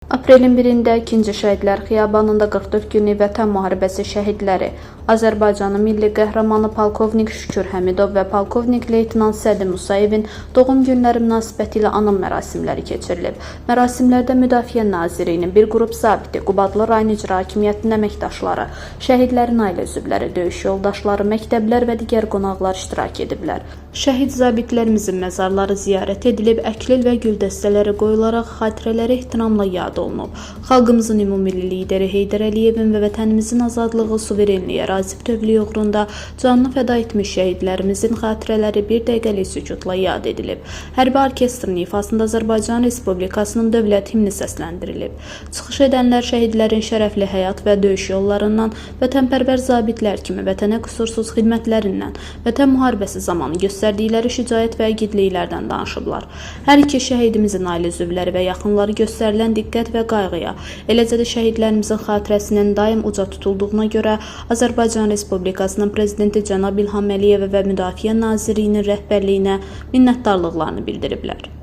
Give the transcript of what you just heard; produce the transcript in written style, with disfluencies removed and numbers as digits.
Aprelin 1-də 2-ci Şəhidlər Xiyabanında 44 günlük Vətən müharibəsi şəhidləri, Azərbaycanın milli qəhrəmanı polkovnik Şükür Həmidov və polkovnik leytenant Sədi Musayevin doğum günləri münasibətilə anım mərasimləri keçirilib. Mərasimlərdə Müdafiə Nazirliyinin bir qrup zabiti, Qubadlı rayon İcra Hakimiyyətinin əməkdaşları, şəhidlərin ailə üzvləri, döyüş yoldaşları, məktəblər və digər qonaqlar iştirak ediblər. Şəhid zabitlərimizin məzarları ziyarət edilib, əklil və gül dəstələri qoyularaq xatirələrə ehtiramla yad olunub. Xalqımızın ümummilli lideri Heydər Əliyevin və vətənimizin azadlığı, suverenliyi, ərazi bütövlüyü uğrunda canını fəda etmiş şəhidlərimizin xatirələri bir dəqiqəlik sükutla yad edilib. Hərbi orkestrin ifasında Azərbaycan Respublikasının dövlət himni səsləndirilib. Çıxış edənlər şəhidlərin şərəfli həyat və döyüş yollarından, vətənpərvər zabitlər kimi vətənə qüsursuz xidmətlərindən, vətən müharibəsi zamanı göstərdikləri şücaət və igidliklərdən danışıblar. Hər iki şəhidimizin ailə üzvləri və yaxınları göstərilən diqqət və qayğıya, eləcə də şəhidlərimizin xatirəsinin daim uca tutulduğuna görə Azərbaycan Respublikasının Prezidenti cənab İlham Əliyevə və Müdafiə Nazirliyinin rəhbərliyinə minnətdarlıqlarını bildiriblər.